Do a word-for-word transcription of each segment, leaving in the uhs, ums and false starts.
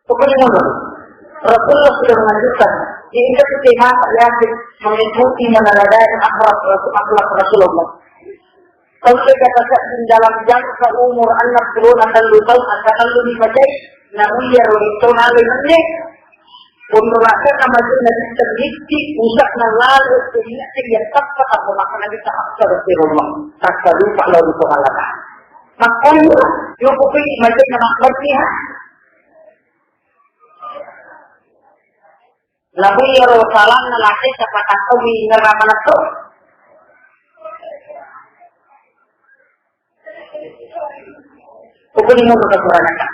Pokoknya ngono. Rasulullah sudah menganjurkan. Jadi kita mesti masa yakin mengikuti meneladani akhlak Rasul, akhlak Rasulullah. Kalau kita katakan dalam jangka umur anak turun akan lu tahu akan lu dipakai, namun dia lebih tahu hal yang penting. Untuk rasa sama dia nanti terhenti pusat dan lalu sehingga dia tepat apa makna kita astagfirullah. Kata lupa lalu kepala. Makanya cukup ini macam nama berpihak. Labu iyaro salanna late sapakattomi ngerra manetto. Pokoknya mau ke Quran aja.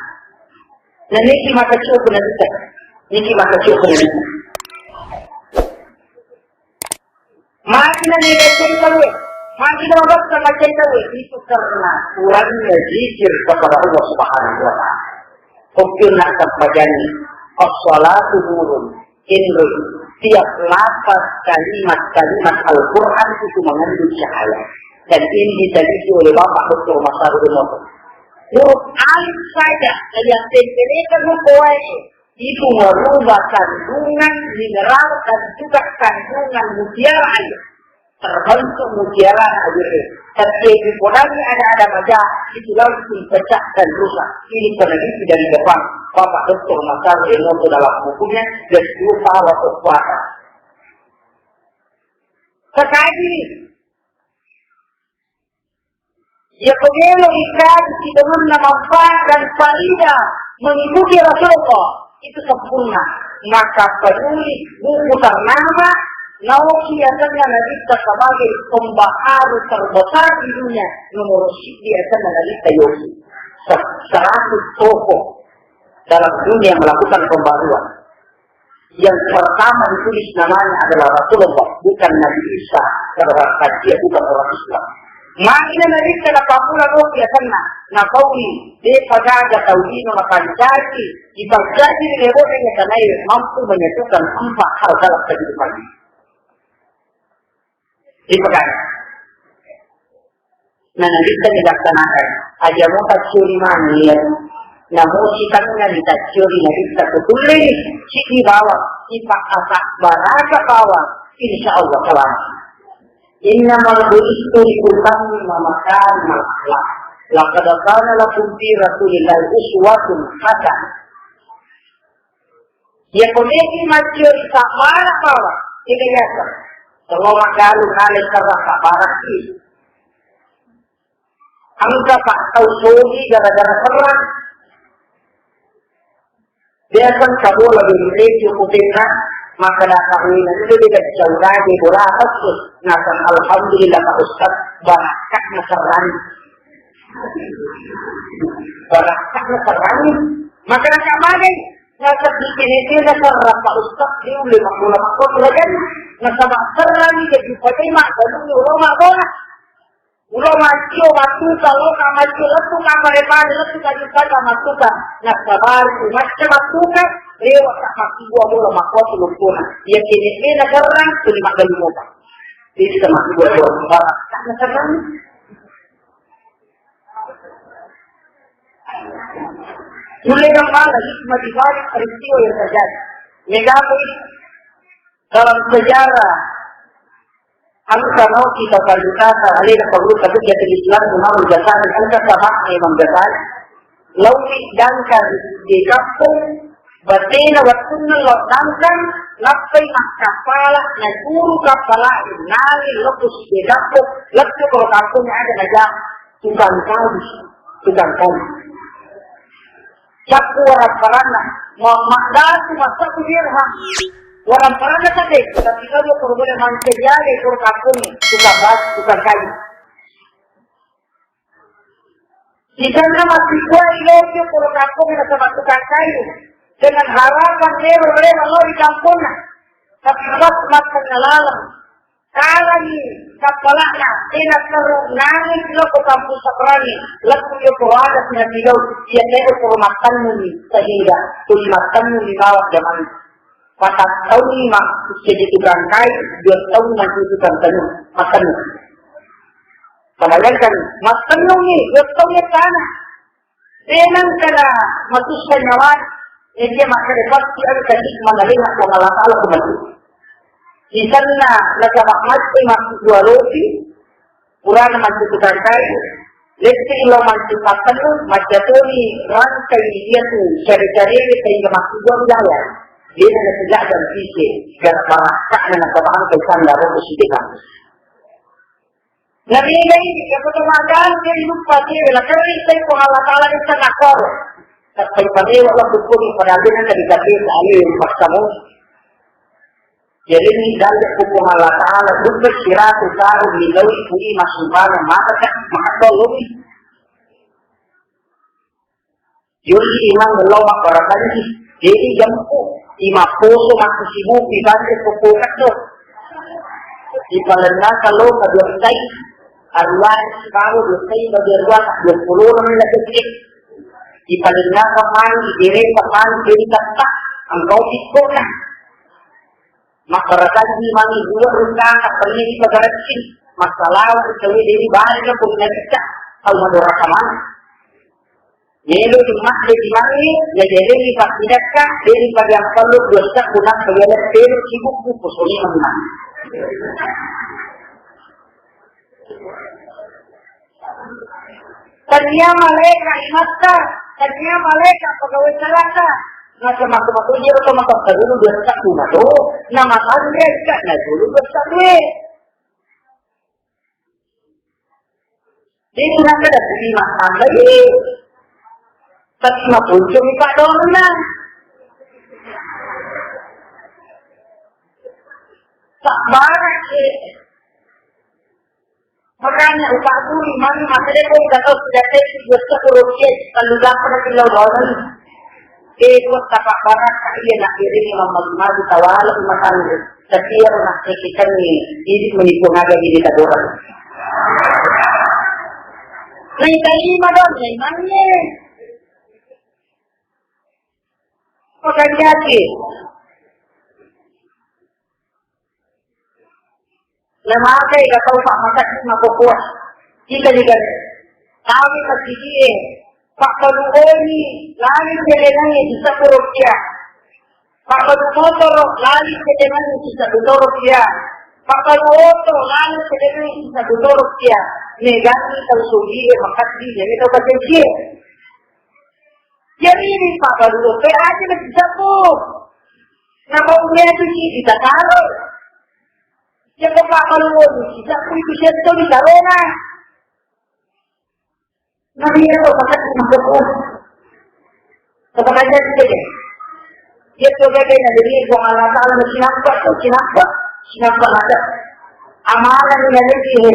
Nah, niki maka cukup nanti. Niki maka cukup nanti. Makina ni baca tahu, makina baca baca tahu itu karena kurangnya zikir kepada Allah Subhanahu wa Ta'ala. Hukumnya akan bacanya as-salatu nurun. Inru, tiap lafaz kalimat-kalimat Al-Quran itu mengandung cahaya. Dan ini diteliti oleh Bapak Doktor Masarudin Moto. Huruf alif saja yang tempelkan hukum itu merubah kandungan mineral dan juga kandungan mutiara air. Terbentuk mutiara air. Terjadi kodanya ada-ada baja, itu langsung pecah dan rusak. Ini peneliti dari Jepang, Bapak Doktor Masaru Emoto dalam bukunya, The True Power of Water. Sekali, iya, ko melo ikaji sitongenna manfaat dan faidah mengikuti Rasulullah, itu sempurna. Maka penulis buku ternama Naoki asenna Nabitta sebagai pembaharu terbesar di dunia, nomor siji asenna Nabitta Yosi. Se-, seratus tokoh dalam dunia melakukan pembaruan. Yang pertama ditulis namanya adalah Rasulullah, bukan Nabi Isa, karena dia bukan orang Islam. Makanya Nabi kena pamula doa ya kena, napaui, dia pagaga tau dino makancaci, dipancajiri lewat dengan tanai mampu menyatukan empat hal dalam kehidupan. Dipegang. Nah, Nabitta dilaksanakan. Aja mo taccuri mani, iya. Namu sitanna ditaccuri Nabitta kukulle, siki bawang, sipa asa baraka bawang, insya Allah selamat. Innamal bu'istu liutammima makarimal akhlak. Laqad kana lakum fi Rasulillahi uswatun hasanah. Iya, ko meki maccuri sabbara bawang, tiga biasa. Kalau makalu kale serra sabbara ki. Engka pak tau sogi gara-gara serra. Biasa kamu lebih rejo kutenna, maka datang ini itu dia caurage bola atas. Nah, alhamdulillah Pak Ustaz, barakahna serrani. Barakahna serrani. Maka nak magai. Nasaba bikin itu nasaba Pak Ustaz di ulama, ulama kau belajar. Nasaba serrani jadi pakai mak, dan ulama bola. Ulama sio matuka, loka matuka, lettu kamare pale, lettu kaji pada matuka. Nasaba macam matuka, lewat tak mati dua bola makau tu lumpuna. Ia kini kena serrang, tu lima kali mopa. Bisa mati dua bola mopa. Tak serrang. Sulle gambala hikmah di balik peristiwa yang terjadi. Megapun dalam sejarah angka mau kita perlu kata alih perlu satu jati Islam Imam Ghazali, angka sama Imam Ghazali. Lawi dangka di kampung Batena wettunna lao nangkang, nappai makkapala, najuru kappala, nani lokko sibedakko, lettu ko kampung ada naja tukang kayu, tukang kayu. Cappu waramparanna, ma-, maddatu massatu dirham. Waramparanna tade, tapi kalau korban manceriaga ko kampung, tukang batu, tukang kayu. Sisenna massikuai lojo pura kampung nasaba tukang kayu, dengan harapan mero rela lao ri kamponna. Tapi pas mattengnga laleng, kalani kappala'na, tena terru nangis lao ko kampung seberangni, lettu jo pura ada sinatigau, iya tero pura mattennuni, sehingga tuli mattennuni bawang jamanna. Patattauni ma-, jadi tukang kayu, dua taung maju tukang tenung, mattennung. Bayangkan, mattennungi, dua taung ya tanah. Tenang kena matussa nyawa. Jadi makkeda pasti engka hikmah nalena Puang Allah Ta'ala ku matu. Sisenna nasaba matti makkukua lopi, purana mancuku tangkai, lettu lao mancuku pattellu, majjatoni rangkai iyatu care-carewe sehingga makkukua budaya. Dena nasigaga pise, gara barakka'na nasaba engka sanda roko siteka. Nabigai, iya ko to maggalu, de luppa tiwe, nakerri sai Puang Allah Ta'ala de sanna koro. Tappai parewa la kukkuni padahal de nengka dikate sa'ali yang paksamu. Jadi ni dalle ku Puang Allah Ta'ala, duppe siratu taru miloi kui masubana maka ka, maka tolong. Yolli imang gello mabbarakanji. Jadi jempu, imapposo makkisibuku ibanre kokkokeddo. Ipalennaka lo ka dua sai, aruwai sibawa dua sai bagi aruwa ka dua puluh enam la detik. Ipalennaka mani, igereka mani, jadi tetta, engkau pikkona. Mabbarakanji mani dua rungkang, apalagi pagarecci. Massalawa ri tauwe de ri bare na purina ricca, tau madoraka maneng. Melo tu madde timangnge, najalengi pakkidakka, de ri pajampallu dua sabbu nappa yala telo sibukku posoni menang. Tania malaeka imatta, tania malaeka pegawai salata. Maka maka maka dia atau maka dulu dua satu maka. Nama tangga ikat na dulu dua satu eh. Itu nak ada beli makan lagi. Tapi mah puncung ikat dong na. Tak barang eh. Makanya upaturi mani makkeda ko engka tau sidate'ki dua seppulo rupiah, tellu delapan kilo doang. Eh, buat tapak barakka iya nak diri mammagu-magu tawala rumah tangga. Tapi iya nak sekikanni, ini menipu naga ini taboran. Nah, terima dong, memangnya. Makanya sih. Namakai ka tau pammasakki makkukua. Kita digaga. Kami masigi e. Pakkaluoni lani celenangnge sisebbu rupiah. Pakkalu motoro lani celenangnge sisebbu rupiah. Pakkalu oto lani celenangnge sisebbu rupiah. Meganni tau sugi e makaddi jadi tau pacaji e. Jadi ini pakkalu oto aja masisebbu. Napa umea tu si kita taruh. Iya ko pabbaluoni, sisebbu itu setto di tarona. Nah, iya ko pakai makkukua. Kepada kita. Iya ko gaga na jadi Puang Allah Ta'ala sinampa tu, sinampa, sinampa ada. Amanah ni lagi ni.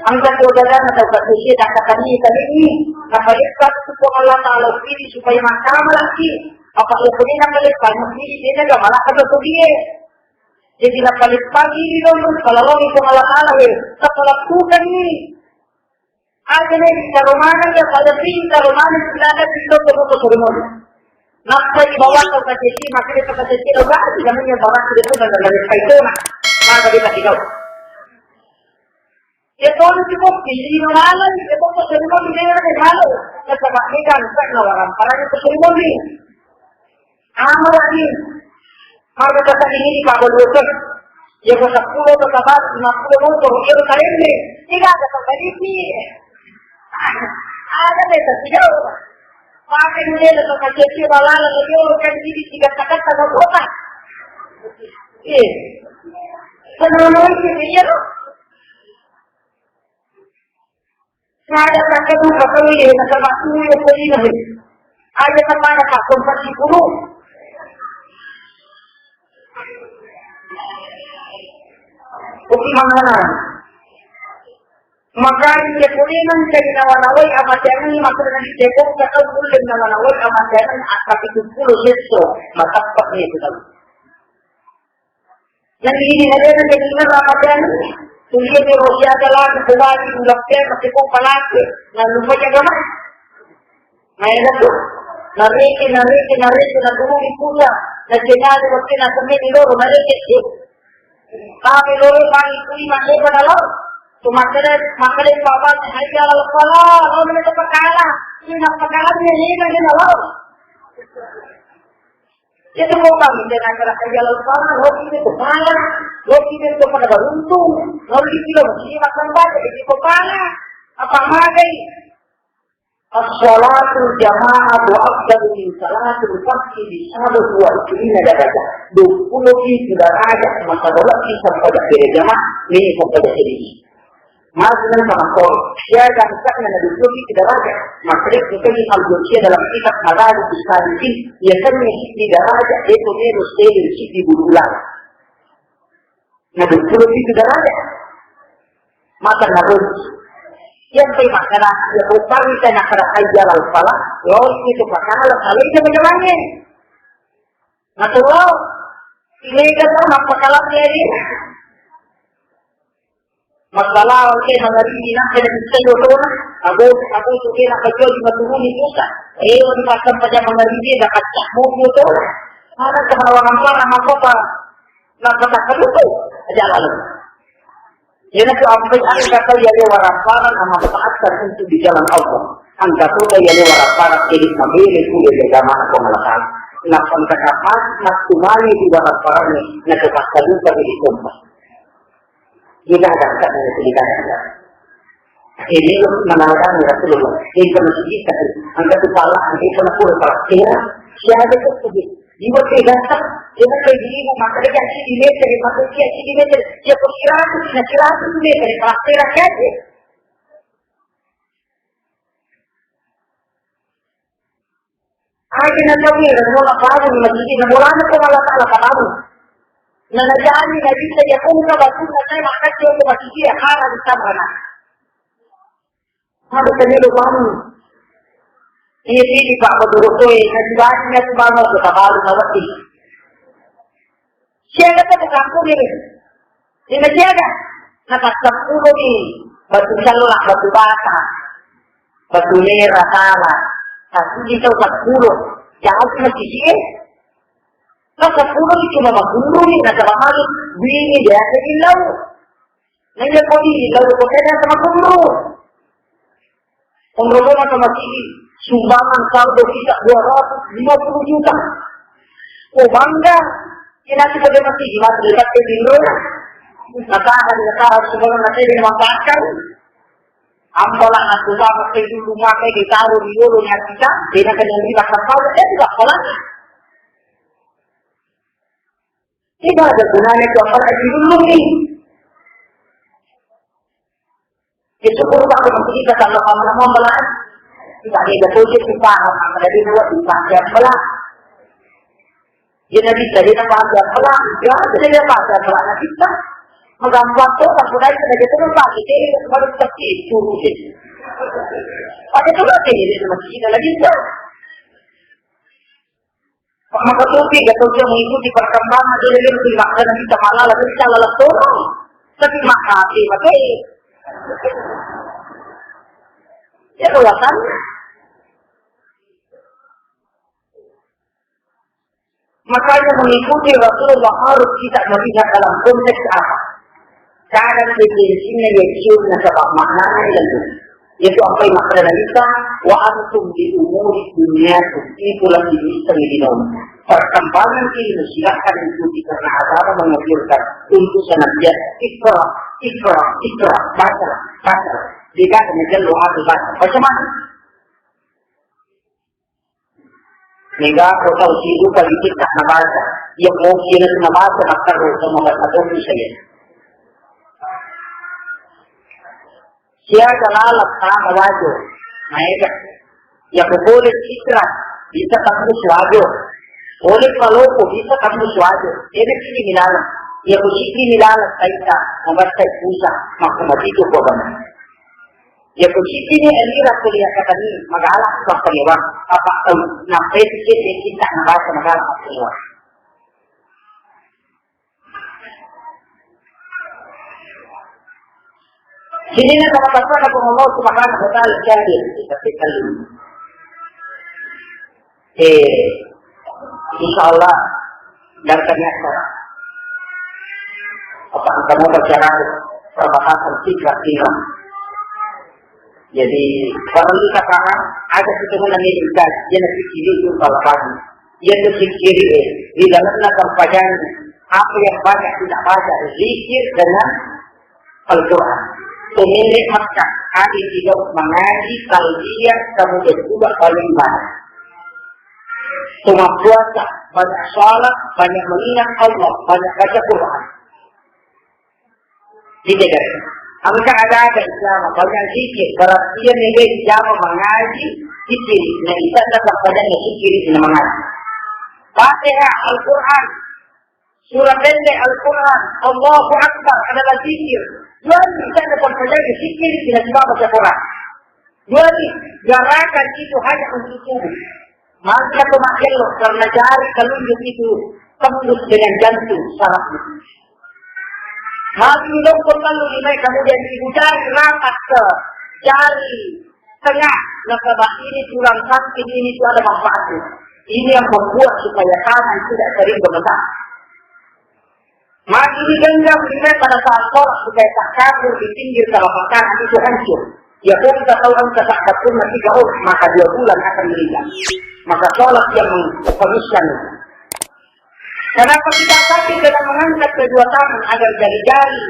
Angkat tu gaga na tau kasih tak kata ni tadi ni. Apa dia tu Puang Allah Ta'ala pilih supaya mahkamah lagi. Apa dia punya nak pilih, pilih dia dah malah kata tu dia. Jadi, napalippangi dong, palalongi Puang Allah Ta'ala, he, tapalakukanni. Aja ne, di karomana, ya, pada si karomana, silakan, di toko, toko, seremoni. Nappa di bawah, toko, kacesi, makanya, toko, kacesi, lo, gak, tidak, namanya, bawah, tidak, itu, dan, dan, dan, itu, nah. Maka, kita, tidak. Iya toni si bokki, lino laleng, iya bokko seri moni mera de halo. Nasaba mega anakna waramparang ko seri moni. Amala ni. Marga kata ini di pabbaluakan. Iya ko seppulo ko sabar, lima puluh motor, iya ko kalende. Tiga kata tadi si. Ada deh, tapi jauh. Pakai dulu deh, kata kecil balala, lebih orang kan jadi tiga kata, kata kota. Iya. Sebelum itu, iya, loh. Kada takadu, takadu, iya, nasaba tuwo ko lino, he. Aja tapana takko empat sipulu. Oke, mangana. Makanya, iya, ko lino, cari nawa-nawai, amateangi, maksudnya, di teko, takadu, kulle nawa-nawai, amateangi, angka pitu puluh sesso, matappa ni itu tahu. Yang ini ada yang jadi Ramadan, kuliah di Rusia adalah kembali ulang pia masih kok pelaku, lalu banyak agama. Nah, itu tuh. Nariki, nariki, nariki, nah, dulu di puja. Nah, sehingga ada waktu nak kembali dulu, nariki sih. Tapi dulu kami kui masih pada lo. Cuma kena, makanya bapak saya kalau pala, lo mana tu perkara. Ini nak perkara ni, ini lagi lo. Jadi, mau kami dengan kerajaan laut sana, roti itu kepala, roti itu pada beruntung, roti itu masih makan banyak, jadi kepala, apa magai? As-salatul jama'ah wa afdalu min salatul fardhi bi sahbihi wa ishrina darajah. Dua puluh pitu darajah maka boleh bisa pada jamaah, ini pada sedih. Maksudnya sama kau, siaga misalnya na dua puluh pitu darajah. Maka itu tadi al dalam kitab Madarijus Salikin, biasanya di darajah, itu terus, terus, di bulan. Na dua puluh pitu darajah. Maka narus. Yang pai makkeda, ya rupang kita nak pada hayya alal falah, lawan itu pakala, kalau itu menjelangi. Nah, kalau ini kan apa pakala jadi. Masalah, oke, mangaribi nak kena bisa dua tahun. Aku, aku suka nak kacau di batu rumi susah. Eh, untuk akan pada mangaribi dah kacau mau dua tahun. Mana sama orang apa nama apa? Nah, kata kamu tuh aja lalu. Jadi, itu apa yang akan kata ya lewat raparan, amanfaatkan untuk di jalan Allah. Angkat tuh ya lewat raparan, jadi sambil itu ya jamaah pengawasan. Nah, angkat apa? Nah, cuma di lewat raparan nih, nah, kata kamu tadi di tempat. Kita ada angkat dari kita ada. Ini menandakan Rasulullah. Ini pernah kita, angkat kepala, ini pernah pura pura. Siapa itu? Jiwa tidak tak. Dia tak kayak gini, maka dia sih di meter, maka dia sih di meter. Dia kok seratus, nah, seratus meter, pasti rakyatnya. Aja na tau ya, na mau apa ni masjid, na bolana ko Allah Ta'ala kamu. Na najani na bisa ya kung ka batu na saya maka dia ko masjid ya, hara di sana. Hara tadi lu kamu. Iya, ini Pak Betul Betul, na dibagi na tu bangun ke kabalu na beti. Siaga tu kampung ini. Ini siaga. Nah, pas sepuluh ni, batu celak, batu bata, batu merah, salah. Tapi di tau sepuluh, jangan cuma sisi. Nah, sepuluh ni cuma makurung ni, nah, sama malu. Bini dia ada di laut. Nah, iya, kau di laut, kau kena sama kurung. Onrongona ke masigi, sumbangan saldo kita dua ratus lima puluh juta. Oh, bangga. Kena kita ke masigi, mati dekat ke bindro. Natahan, natahan, sumbangan nanti dimanfaatkan. Ambalah aku sama saya dulu maka ditaruh di dulu kita, dia akan yang kita kapal, eh, tidak apa lagi. Tidak ada gunanya itu, apalagi dulu nih. Ya, syukur, Pak, kalau kita kalau kamu mau belah, tidak ada itu, kita paham, apa tadi buat, dipakai belah. Dia tidak bisa, dia tidak pakai belah. Ya, dia tidak pakai belah, nah, kita. Menggampang tuh, tak boleh, kita gitu, Pak, kita itu baru seperti itu, gitu. Pakai tuh, pakai, jadi, sama kita lagi, Pak. Maka tupi, gak tahu dia mengikuti perkembangan, dia lebih makan kita malah, lebih salah, lah, turun. Tapi maka hati, maka, ya, alasannya. Makanya mengikuti Rasulullah harus kita melihat dalam konteks apa. Kadang intensinya ya cium nasaba maknanya itu. Yaitu apa yang makna kita, wa antum bi umuri dunyakum, itulah di bisa di dalam. Perkembangan ilmu silahkan ikuti karena agama menganjurkan untuk senantiasa ikra, ikra, ikra, baca, baca. Jika kemudian doa baca, baca mana? Mega ko tau sibuk lagi kita nabaca. Iya, ko kira nabaca, maka ro sama baca doang saya. Siaga laleng sama wajo. Maega. Iya, ko boleh citra, bisa tembus wajo. Boleh palopo, bisa tembus wajo. Ini sini nilalang. Iya, ko sini nilalang, taita, nabaca susah, maka mati itu ko bang. Ya, posisi ni elira kuliah kata ni, magala apa kaliwa, apa tahu, nampai sih kita nabahas magala apa kaliwa. Sini na kata-kata na Allah Subhanahu wa Ta'ala jadi kita sekali. Eh, insya Allah, dan ternyata apa kamu bicara perbatasan tiga tiga. Jadi, kalau kita paham, ada kita mengenai ibadah, dia nanti sini itu kalau paham. Yaitu zikir di dalamnya terpajang apa yang banyak kita baca, zikir dengan Al-Quran. Pemilik Makkah, kami tidak mengaji talbiyah, kamu juga paling banyak. Cuma puasa, banyak sholat, banyak mengingat Allah, banyak baca Quran. Tidak ada. Engka ada-ada ijama, banyak zikir, berarti dia nilai ijama mengaji, zikir. Nah, itu adalah kepadanya zikir, itu mengaji. Fatihah, Al-Quran, surah pendek Al-Quran, Allahu Akbar adalah zikir. Dua ini kita ada perpanjang zikir, tidak cuma baca Quran. Dua ini gerakan itu hanya untuk tubuh. Maka cuma elok karena jari telunjuk itu tembus dengan jantung sarafnya. Maka dong perlu dimai kemudian ibu jari rapat ke jari tengah, nasaba ini tulang samping ini itu ada manfaatnya. Ini yang membuat supaya tangan tidak sering gemetar. Maka ini genggam dimai pada saat sholat supaya tak kabur di pinggir telapak tangan itu hancur. Ya, pun kita tahu engka tak pernah tiga orang, maka dua bulan akan meninggal. Maka sholat yang menghabiskan. Kenapa kita sakit dengan mengangkat kedua tangan agar jari-jari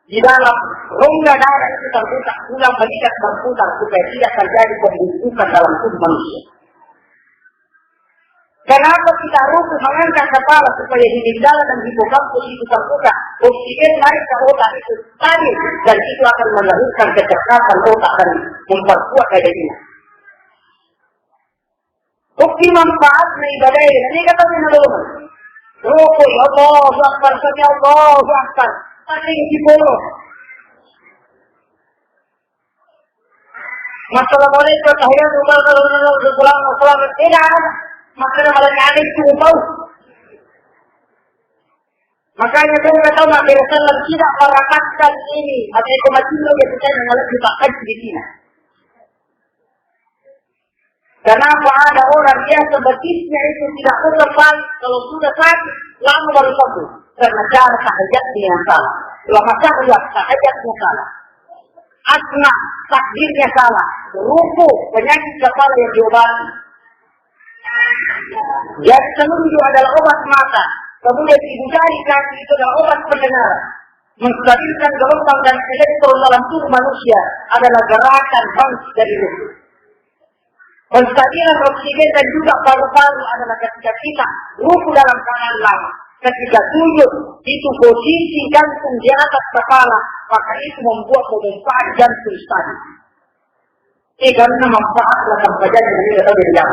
di dalam rongga dada itu terputar, tulang melihat berputar supaya tidak terjadi pembusukan dalam tubuh manusia. Kenapa kita ruku mengangkat kepala supaya hidindala dan hipokampus itu terbuka, oksigen naik ke otak itu stabil, dan itu akan melahirkan kecerdasaan otak dan memperkuat daya ingat. Bukti manfaatnya ibadah ini, ini kata Nabi Muhammad. Ruku, Allahu Akbar, sami Allahu Akbar, paling dipolo. Assalamualaikum, tahiyatu, assalamualaikum, assalamualaikum. Tidak ada. Maka ada yang aneh itu bau. Makanya saya nggak tahu Nabi Rasulullah tidak merapatkan ini. Maka itu masih lo ya kita yang lebih pakai di sini. Kenapa ada orang biasa betisnya itu tidak putar balik, kalau sudah sakit, lama baru sembuh? Karena cara tahajudnya yang salah. Lama saja tahajudnya salah. Asma, takbirnya salah. Ruku, penyakit kepala yang diobati. Jari telunjuk adalah obat mata. Kemudian ibu jari kaki itu adalah obat pendengaran. Menstabilkan gelombang dan elektron dalam tubuh manusia adalah gerakan bangs dari ruku. Penstabilan oksigen dan juga paru-paru adalah ketika kita ruku dalam keadaan lama. Ketika sujud, itu posisi jantung di atas kepala, maka itu membuat pompa jantung stabil. Eh, karena manfaat lah sampajang dari kita tahu dari jam.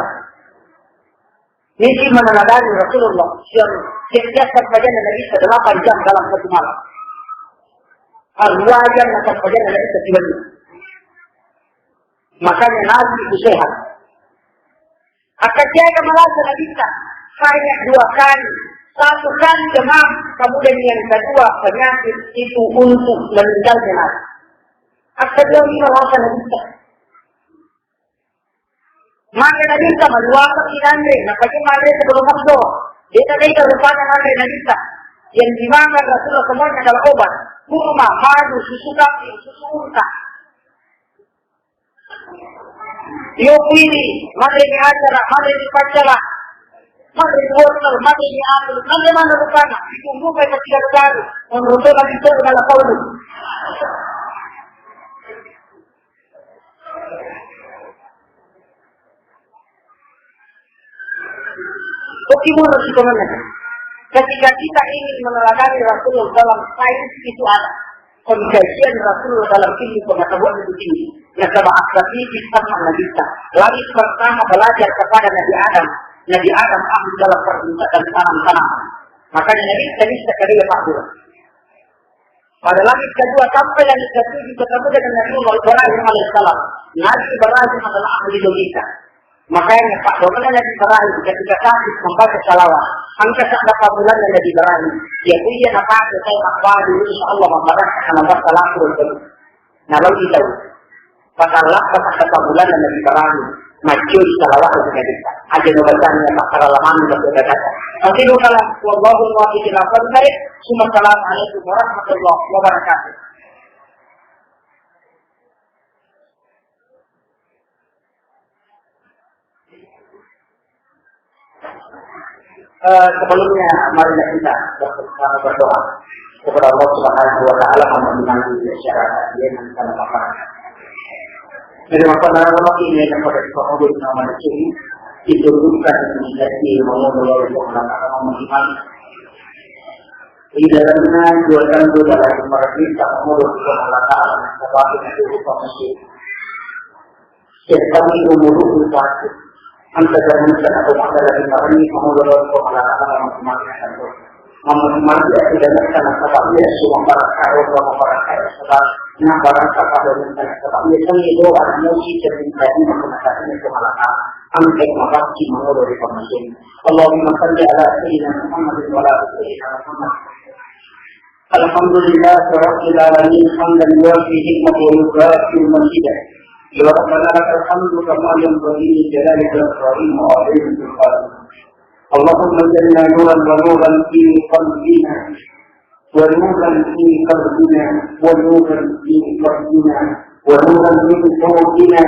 Ini meneladani Rasulullah yang setiap sampajang Nabi delapan jam dalam satu malam. Dua jam sampajang Nabi satu malam. Makanya Nabi itu sehat. Akan jaga malasa Nabi kita hanya dua kali. Satu kali demam, kemudian yang kedua penyakit itu untuk meninggalnya Nabi. Akan dia ini malasa Nabi kita. Maka Nabi kita maluasa inanre, napake manre sebelum masuk. Dia tadi kalau sana nanre Nabi kita. Yang dimakan Rasulullah semuanya adalah obat. Kurma, madu, susu kambing, susu unta. Iyo kuini, madeni acara, madeni pacara, madeni wortel, madeni anu, madeni mana rupana, ditunggu kayak tidak tahu, menurut lagi itu adalah tahu. Bagaimana sih teman-teman? Ketika kita ingin meneladani Rasulullah dalam sains itu ada. Pengkajian Rasulullah dalam ilmu pengetahuan itu tinggi. Nasaba akhlak itu sama Nabi kita. Langit pertama belajar kepada Nabi Adam. Nabi Adam ahli dalam permintaan tanam-tanaman. Makanya Nabi kita bisa kali ya Pak Guru. Pada langit kedua sampai langit ketujuh ketemu dengan Nabi Ibrahim alaihissalam. Nabi Ibrahim adalah ahli logika. Makanya Pak Guru Nabi Ibrahim ketika sakit membaca salawat. Angka tak dapat bulan Nabi Ibrahim. Ya kuya nak pakai saya tak baju insya Allah membaca akan membaca salawat. Nah, lalu kita Pasallappa kata bulan Nabi Ibrahim, majjoi salawat Nabi kita. Aja no bacaan yang tak terlalu lama untuk kata. Tapi lu kalau wallahu muwaffiq ila aqwamit thariq. Assalamualaikum warahmatullahi wabarakatuh. Eh, sebelumnya, marilah kita bersama berdoa kepada Allah Subhanahu wa Ta'ala, memohon maaf di acara yang kita lakukan. Jadi, apa nama ini yang pada kita, itu bukan menjadi mengulang Allah Subhanahu wa Ta'ala. Di dalamnya dua tandu dalam mereka menurut Allah Ta'ala, sebab itu rupa masjid. Setiap umur rupa, anta jangan kena rumah dalam lima ini, menurut Allah Ta'ala, mati-mati. Mati-mati tidak kena sebab dia semua barang kaya, rumah barang kaya, sebab, nah, barang kaya, sebab dia sendiri doa, muji, dan minta ini menggunakan itu Allah Ta'ala. Angkat mabakti mengulang rupa masjid. اللهم صل على سيدنا محمد وعلى آل سيدنا محمد. الحمد لله رب العالمين، حمدا يوافي نعمه ويكافئ مزيده. يا ربنا لك الحمد كما ينبغي لجلال وجهك وعظيم سلطانك. اللهم اجعلنا نورا ونورا في قلبنا، ونورا في قلبنا، ونورا في قلبنا، ونورا من فوقنا،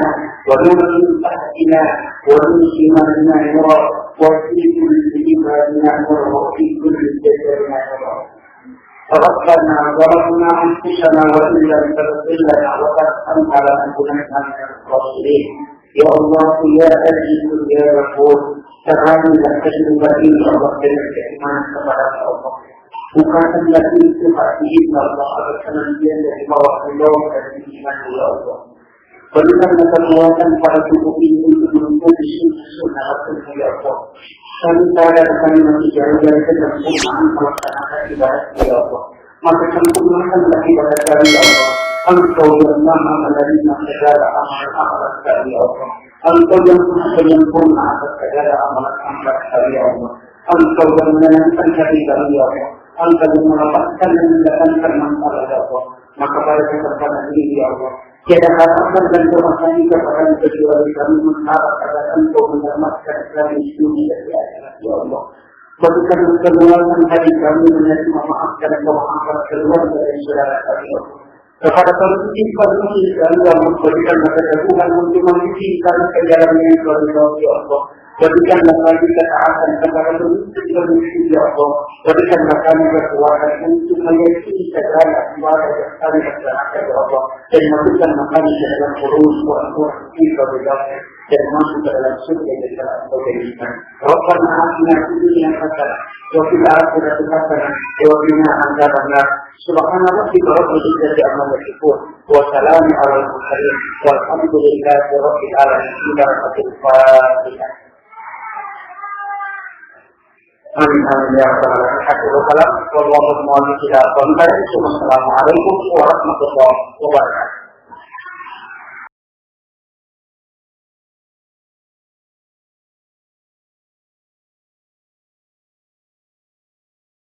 ونورا من تحتنا، ومن شمالنا نورا، وفي كل عبادنا نورا، وفي كل جسدنا نورا. ربنا ظلمنا أنفسنا وإن لم تغفر لنا وترحمنا لنكونن من الخاسرين. يا الله، يا عزيز، يا غفور، terangkanlah kehidupan ini, Allah, dengan keimanan kepada Allah. Bukakanlah pintu hati ini, Allah, agar senantiasa dibawa Allah dan diingat, ya Allah. Berikanlah kekuatan pada tubuh ini untuk mengikuti sunnah-sunnah Rasul, ya Allah. Kami sadar kami masih jauh dari kesempurnaan melaksanakan ibadah, ya Allah. Maka sempurnakanlah ibadah kami, ya Allah. Engkau yang maha menerima segala amal-amal kami, ya Allah. Engkau yang maha penyempurna atas segala amal-amal kami, ya Allah. Engkau yang menenangkan hati kami, ya Allah. Engkau yang melepaskan dan mendatangkan masalah, ya Allah. Maka pada kesempatan ini, ya Allah, tiada harapan dan doa kami kepada kecuali kami mengharap agar Engkau menyelamatkan kami di dunia dan di akhirat, ya Allah. Berikan keluasan hati kami menerima maaf dan memaafkan keluarga dan saudara kami, ya Allah. Kepada pemimpin-pemimpin kami, ya Allah, berikanlah keteguhan untuk memimpin kami ke jalan yang kau ridhoi, ya Allah. Berikanlah kami ketaatan kepada pemimpin-pemimpin, ya Allah. Berikanlah kami kekuatan untuk meyakini segala ibadah yang kami laksanakan, ya Allah. Dan masukkanlah kami ke dalam qurun wa aqwam fi ridhaik dan masuk ke dalam surga yang telah Engkau janjikan. Rabbana atina fid dunya hasanah wa fil akhirati hasanah wa qina adzabannar. Subhana rabbika rabbil izzati amma yasifun. Wa salamun alal mursalin. Walhamdulillahi rabbil alamin. Bi barakatil Fatihah. Amin, amin, ya rabbal alamin. Haqqul kalam. Wallahu muwaffiq ila aqwamit thariq. Wassalamualaikum warahmatullahi wabarakatuh.